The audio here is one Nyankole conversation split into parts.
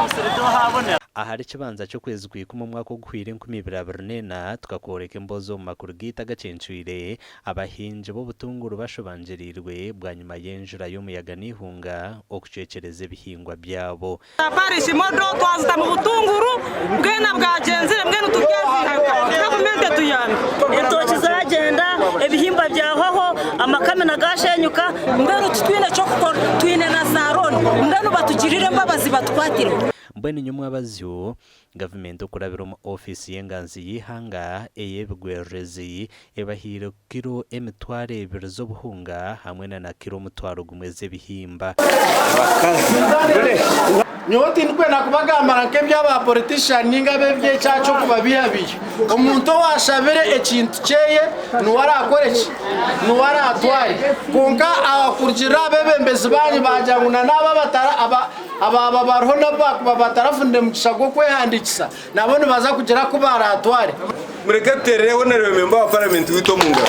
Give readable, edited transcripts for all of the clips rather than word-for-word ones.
musiri tihaabonera. Ahari Kibanza ky'okwezi kwa ikumi omwaka oguhweire 2024, tukakworeka emboozi omu makuru gaitu agacencwire, abahingi b'obutunguru bashobangiriirwe bwanyima y'enjura y'omuyaga n'eihunga okucwekyereza ebihingwa byabo. Parish model twazita mu butunguru bwena bwagyenzire mbwenu turyazihaga gavumenti etuyambe. Entookyi zagyenda, ebihimba byahwaho, amakamina gashenyuka. Mbwenu titwine ky'okukora, twine na za looni, mbwenu batugirire embabazi batukwatireho. Mbwenu nyowe mwabazyo, Gavumenti okurabira omu ofiisi y'enganzi y'eihanga ey'ebigwererezi ebahaire kiro 2000 z'obuhunga hamwe na na kiro 1000 z'ebihimba. Nyowe tindikwenda kubagambira nk'eby'aba politician ninga ab'eby'ekyakya okubabihabiha. Omuntu owashabire ekintu kyeye niwe arakore ki? Niwe aratware. Kwonka kurugiirira aha bebembezi banyu bagira ngu na n'abo abatara aba abaaba bariho n'abu baakuba batarafunire mugisha gw'okwehandiikisa nabo nibaza kugira aku baraatware. Mureke tuteerereho na Memba wa Paramenti waitu omu ngaro.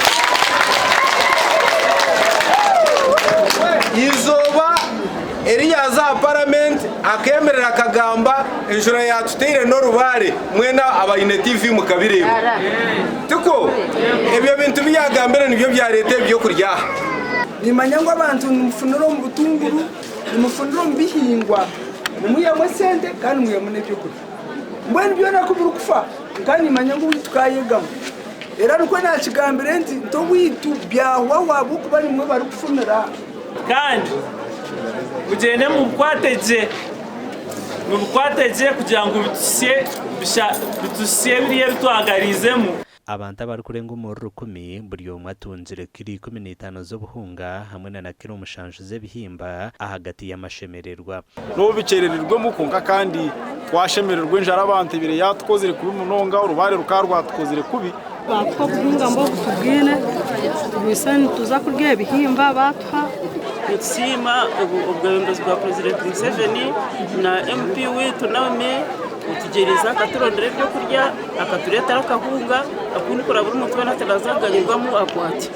Eizooba eri yaaza aha Paramenti akeemerera akagamba enjura yaatuteire n'orubaare mwena abaine TV mukabireeba. Tikwo? Ebyo bintu bi yaagambire nibyo byareeta ebi by'okurya aha. Nimanya ngu abantu nimufunira omu butunguru, nimufunira omu bihingwa, nimwihamu esente kandi nimwihamu n'ebyokurya. Mbwenu byona ku birikufa, nka nimanya ngu owaitu kaayegamu. Era nikwo naakigambire nti, nti owaitu byahwaho ahabw'okuba nimwe barikufunira. Kandi mugyende mubukwate gye, mubukwate gye kugira ngu bituhitsye biriya ebi twagariizemu. Abantu abarikurenga omuri rukumi buri omwe atungire kilo 15 z'obuhunga hamwe na na kilo mushanju z'ebihimba ahagati y'amashemererwa. N'obu bikyerererwemu kwonka kandi twashemererwa enjara abantu ebaire yatukozire kubi munonga orubaare rukaba rwatukozire kubi. Baatuha obuhunga mbw'obu tubwine, tugwise nituza kurya ebihimba baatuha. Nitusiima obwebembezi bwa Purezidenti Museveni na MP waitu Naomi otugyeriize akaturondera ebyokurya. Akatureetera akahunga aku ndikuraba buri muntu weena ati naaza kuganyirwamu akwate.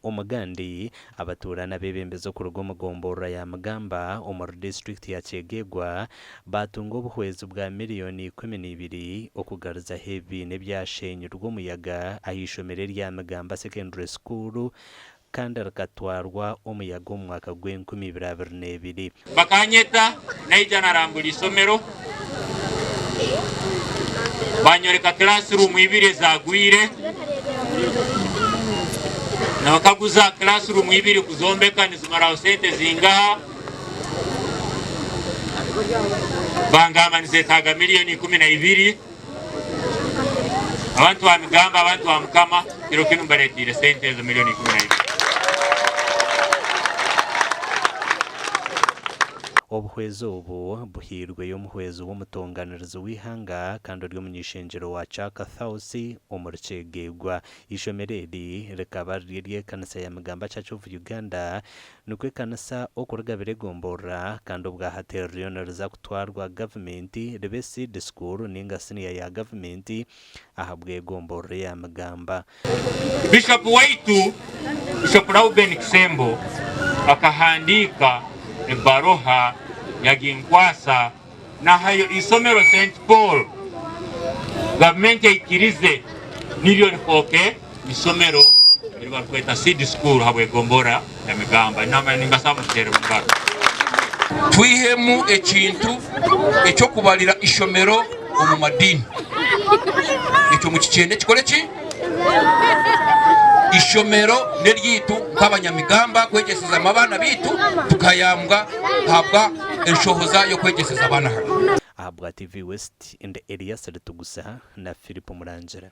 Omugandi, abatuura n'abeebembezi okuruga omu gomborora ya Mugamba omuri disiturikiti ya Kyegegwa baatunga obuhwezi bwa miriyoni 12 okugaruzaho ebibiina ebyashenyirwe omuyaga ah'eishomero erya Migamba Secondary School kandi rikatwarwa omuyaga omu mwaka gw'enkumi ibiri abiri n'ebiri. Bakanyeta naija narambura isomero, banyoreka classroom ibiri ezagwire, nabakaguza classroom ibiri kuzombeka nizimaraho sente zingaha, bangamba nizetaaga miliyoni 12. Abantu ba Migamba, abantu ba Mukama, kiro kinu mbaletiire sente ezo milioni 12. Obuhwezi obu buhairweyo omuhwezi w'omutonganirizi w'eihanga kandi ori omuny'eishengyero wa Kyaka Thausi omuri Kyegegwa. Eishomero eri rikaba riri ery'ekanisa ya Migamba Church of Uganda Nikwo ekanisa okurigabira egomborora kandi obwahati ririyo niriza kutwarwa gavumenti ribe seed school ninga siniya ya gavumenti ahabw'egomborora eya Migamba. Bishop waitu Bishop Rauben Kisembo akahandiika ebaruha yaginkwasa nahayo isomero Saint Paul gavumenti eikirize niryo rifooke isomero eri barikweta Seed School habw'egombora ya Migamba. Namanya nimbasaba mututeere omu ngaro. Twihemu ekintu eky'okubarira ishomero omu madiini. Ekyo mukikyende kikore ki? Ishomero n'eryaitu nk'abanyamigamba kwegyesezamu abaana baitu tukayambwa ahabwa enshohoza y'okwegyeseza abaana hanu. Ahabwa TV West, ndi Elias Ritugusa na Philip Murangira.